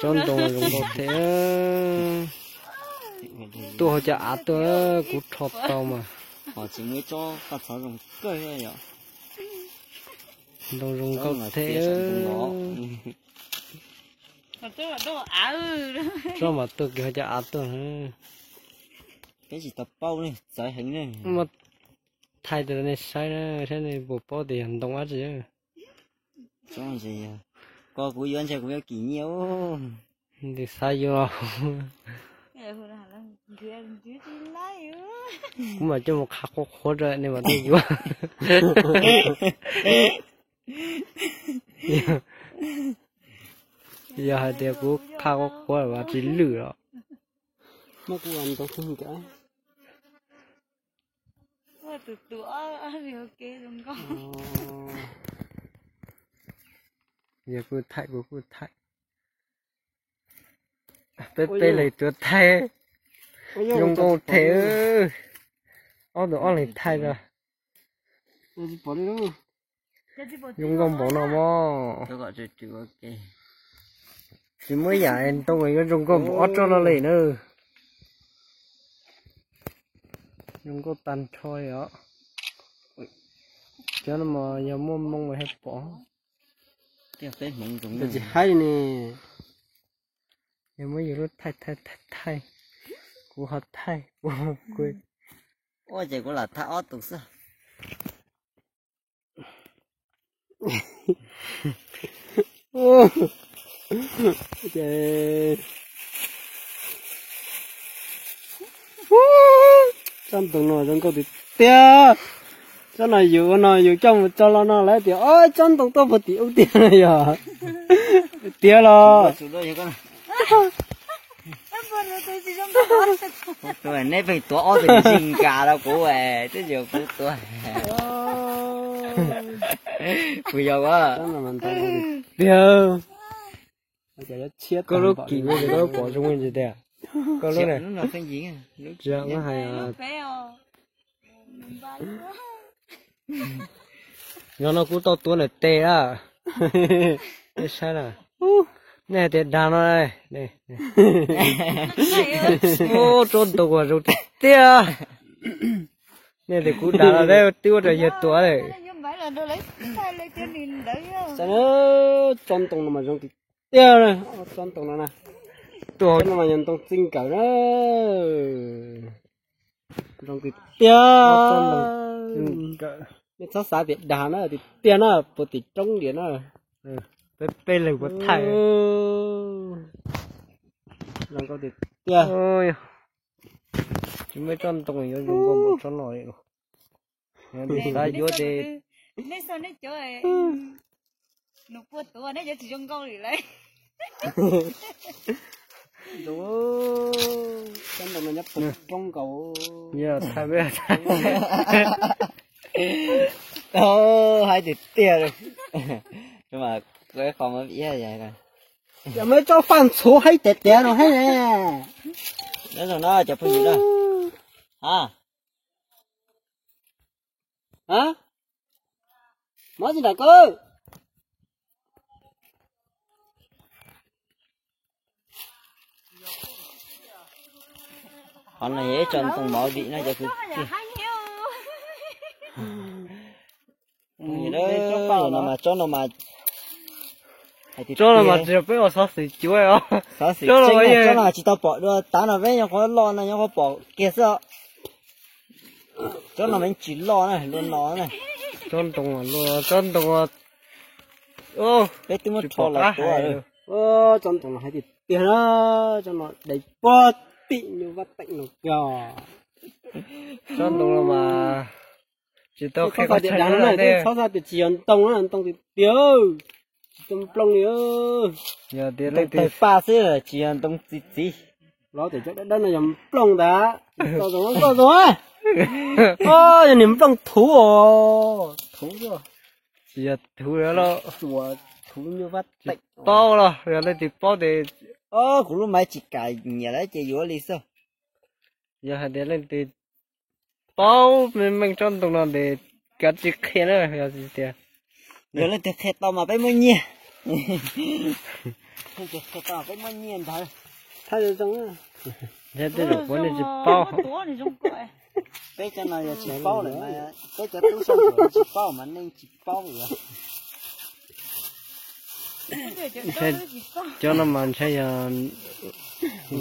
Tsob ntoo zoo nkauj thiab. Tuaj hauv cov av tuaj, kuv rho tau mas. Ho tsis muaj ib tsob paj txhov zoo kawg yom. Ntoo zoo nkauj thiab. Tsob mas tuaj kiag hauv cov av tuaj. Peb tsis tau paub ne, txawv heev ne. Muab thaij rau nej saib na, saib nej puas paub tias yog ntoo dab tsi. Koj kuv yuav ntshe kuv yuav kim nyiaj. Nws xav yuav. Kuv mam coj mus qha qhuav qhuav rau nej mam tuaj yuav. Yog hais tias kuv qha qhuav qhuav mas tsis lwj los. Yog kuj thaij, kuv kuj thaij. Peb peb leeg tuav thaij. Zoo nkauj thiab. Ob tug ob leeg thaij rau. Zoo nkauj npaum no mog. Tsis muaj yam ntoo yuav zoo nkauj npaum ob tsob no li na. Zoo nkauj tag nrho li os. Cov no mas yog muaj moo mas thiaj pom. Tsis haib li ne. Yog muab yus lub thaij thaij thaij thaij, kuv ho thaij kuv ho kuv. Ua ces kuv lam thaij ob tug xwb. Tsob ntoo no zoo nkauj tiag tiag. Tsob no yus ua no yus coj mus tso los no lawv tias, o, tsob ntoo tuaj puag tim ub tiag yog tiag los. Neb pheej tuav ob tug ntsig nkas rau kuv, twb yog kuv tuav. Kuv yog tiag. Koj lub kim ua ces koj pom zoo li tias, koj lub ne. Hais, yog no kuv tau tuav ntawm tes a. Nej saib na. Nej hais tias dag no. Tsob ntoo uas zoo tiag tiag. Nej tias kuv dag no twb ua rau yawg tuav lawm. Tsob ntoo no mas zoo tiag tiag. Tsob ntoo no na, tsob no mas yog ntoo txij nkawm na. Zoo tiag tiag. Nej txhob xav tias dag na, tiag tiag na, puag tim roob diam na. Peb peb leeg puav thaij. Zoo nkauj tiag tiag. Tsis muaj tsob ntoo yuav zoo nkauj npaum tsob no li. Xav yuav ces. Nws puag tuav nej cov tsis zoo nkauj li lawm. Tsob ntoo no nyob puag roob nkaus. Yog thaij peb thaij. Haib tiag tiag li. Mas qhov muab iab. Yog muaj ib tsob faj ntxhuv haib tiag tiag no haib ne. Nyob zoo na cov phooj ywg na. Ha? Ha? Mob tsis nram koj. Qhov no yog ib tsob ntoo mov vim no cov kwv tij. Tsob no mas, tsob no mas tsis yog peb ua xov xwm cuav os. Tsob no tsis tau pom dua, tav no peb nyuam qhuav loj no nyuam qhuav pom kiag xwb os. Tsob no mas tsis loj na, luaj no na. Tsob ntoo, tsob ntoo. Peb twb muab rho los tuav. Tsob ntoo no haib tiag tiag na, tsob no dai puag tim nyuj vaj teem no kiag. Tsob ntoo no mas tsis tau qhia, txhob xav tias tsis yog ntoo na, ntoo tiag tiag, tsis tau nplooj li. Yog tias leej twg tawg paj xwb tsis yog ntoo txi txiv. Los tias cov dawb dawb no yog nplooj ntag. Koj zoo, koj zoo. Yog niag nplooj thuv os, thuv. Tsis yog thuv los, thuv nyuj vaj teem. Paub los yog leej twg paub tes. Kuv lub maiv tsis kam nyiam lawm ces yuav li xwb. Yog hais tias leej twg paub meej meej tsob ntoo no tes kav tsij qhia na, yog tias. Yog leej twg qhia tau mas peb muab nyiaj. Peb muaj nyiaj ntawd. Thaj zoo zoo. Ntshe tej zaum puav nej tsis paub. Peb cov no yog tsis paub lawm mas peb cov tub sab ntuam tsis paub mas nej tsis paub lawm. Ntshe cov no mas ntshe yog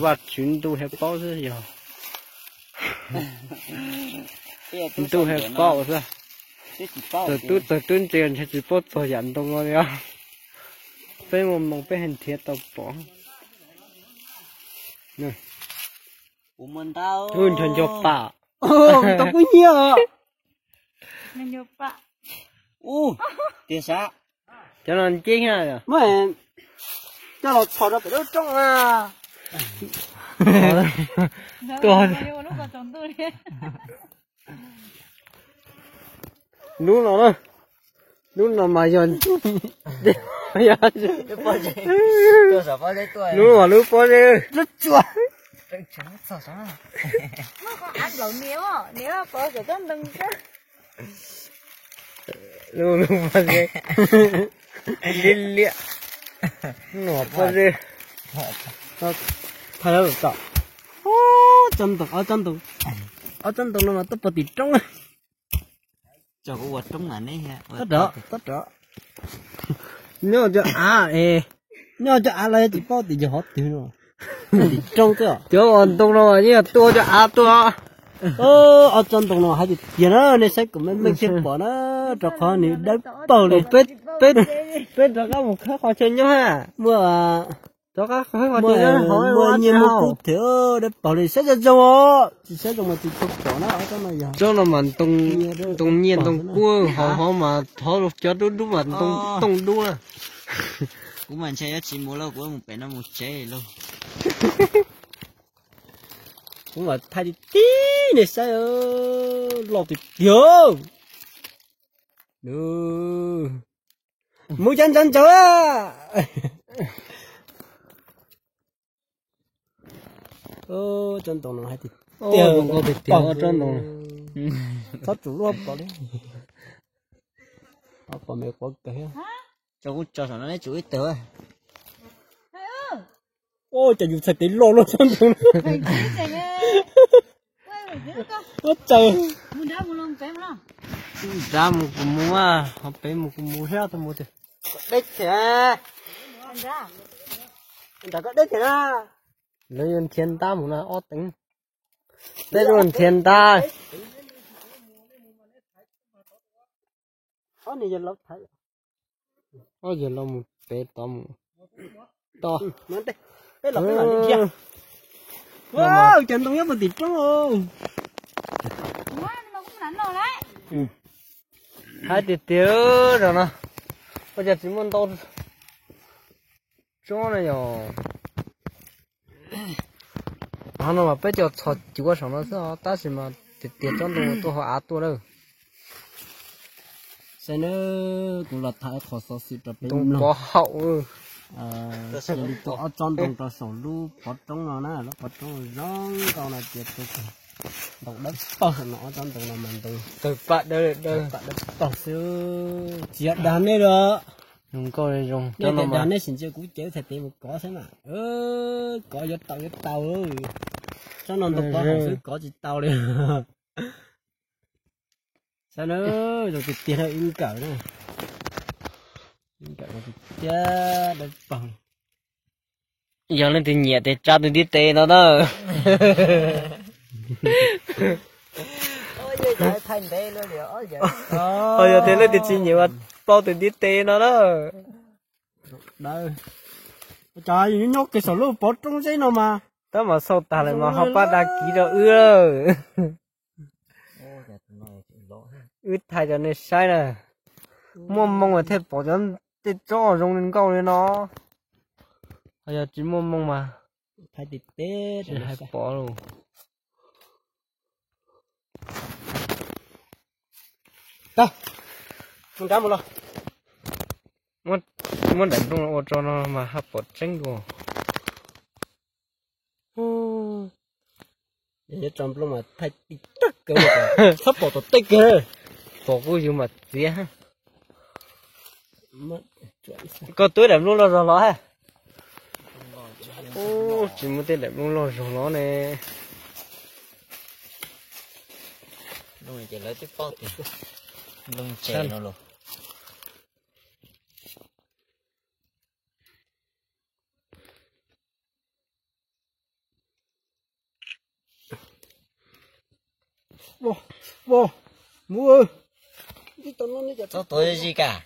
Vajtswv ntuj thiaj paub xwb yog. Ntuj thiaj paub xwb. Tug tub tug tub ntse ntshe tsis paub txog yam ntoo no li os. Peb muaj moo peb hais nrhiav tau pom. Ncho ncho pam. Tau kuj nyiaj os. Tiag sab. Cov no nceb thiab. Coj los txhom rau pem lub roob na. Lub no na, lub no mas yog, lub no lub pob zeb. Lub, lub pob zeb liab liab. Lub no pob zeb. Thaij lawm tso. Ob tsob ntoo, ob tsob ntoo, ob tsob ntoo no mas tuaj pov tim roob. Tab rov, tab rov. Nyob cov av es, nyob cov av los tsis paub tias yog hov twg no. Tim roob xwb. Cov uas ntoo no mas yeej yog tuaj cov av tuaj. Ob tsob ntoo no hais tiag tiag na, nej saib kom meej meej thiaj pom na, rau qhov nws dawb paug li. Peb rov qab mus khawb qhov chaw nyob ha. Muaj, rov qab khawb qhov chaw nyob hauv muaj nyiaj muaj kub thiab dawb paug li, saib zoo zoo os, tsis saib zoo mas tsis tau pom na. Tsob no mas ntoo nyiaj ntoo kub, hauv hauv mas thov cov dub dub mas ntoo tooj dub na. Kuv mas ntshai yuav tsis mus lauj, kuv mus pem no mus tsev lauj. Kuv mas thaij tib tib nej saib, loj tiag tiag. Mus cav ntsaws ntsaws. Tsob ntoo no hais tiag, zoo nkauj tiag tiag tsob ntoo. Txhob tsum lub pom li. Pom me quav kawg thiab. Tso kuv tso saum no neb tsum ib teg. Ua cas yus txhais tes loj luaj tsob ntoo. Ua tsaws. Nrad mus kuv mus, ho pem mus kuv mus thiab, tau mus tiag. Deb thiab. Nrad koj deb thiab na. Lawv yuav nrhiav ntab mus no ob teev. Peb tuaj nrhiav ntab. Ob yawg laus mus pem tod mus. Tod. Cov ntoo nyob puag tim roob. Hais tiag tiag zaum no ua cas tsis muaj ntau tsob na yog. Qhov no mas peb cov txhos cuav saum no xwb os, tab sis mas tiag tiag tsob ntoo tuaj hauv av tuaj lawm. Saib nawb, kuv los tham qhov xov xwm rau peb mloog. Pov haum. Li tuaj ob tsob ntoo rau saum lub pov roob no na, lub pov roob zoo nkauj no tias ntoo dawb paug no, ob tsob ntoo no mas ntoo tawg paj dawb, paj dawb paug xwb. Tsis yog dag nej los. Zoo nkauj zoo. Nej tias dag nej sim ntsia kuv ces txhais tes mus kov xwb mas. Kov yuav tau yuav tau. Tsob no ntoo pov haum xwb kov tsis tau li. Saib na, zoo tiag tiag na, ib nkawm na. Ib nkawm tiag dawb paug. Yog leej twg nyiam tes tsa tus ntiv tes no na. Ho yog tias leej twg tsis nyiam mas paub tus ntiv tes no na. Cov nyob kiag saum lub pov roob zeb no mas. Tab mas xauj tag lawm mas ho pab dag kiv rau wb. Wb thaij rau nej saib na. Muaj moo mas thiaj pom cov tej tsob zoo li nkauj li no. Ho yog tsis muaj moo mas tsis hais pom lauj. Muab daim nplooj ua tso no mas haj pom tseeb dua. Tso nplooj mas thaij tib tag kawg, txhob pom tom tej kiag. Pom kuj yus mam txiav. Koj twb daim nplooj no zog los ha. Ub, tsis muaj tej daim nplooj loj zog los ne. Nplooj ces lawv twb paub tias nplooj ntse no los. Tsob tuav zij kaj.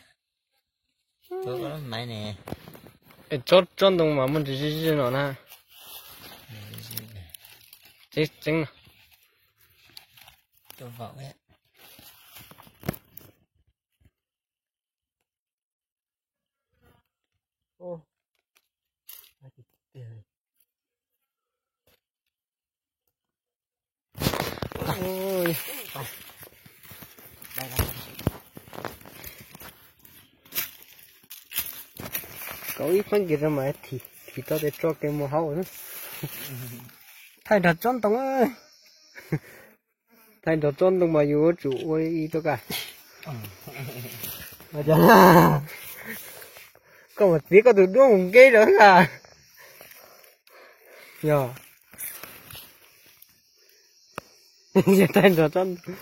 Maiv ne. Tsob tsob ntoo mas muaj ntsis zij zij no na. Tseeb tseeb no. Kauv ib pab kiag rau mas thim tau tej tso kev mus hauv. Thaij nrog tsob ntoo, thaij nrog tsob ntoo mas yus yuav tsum ua ib tsob kaj. Koj mus txiav koj tus duab mus nqeb rau na. Yog, thaij nrog tsob ntoo.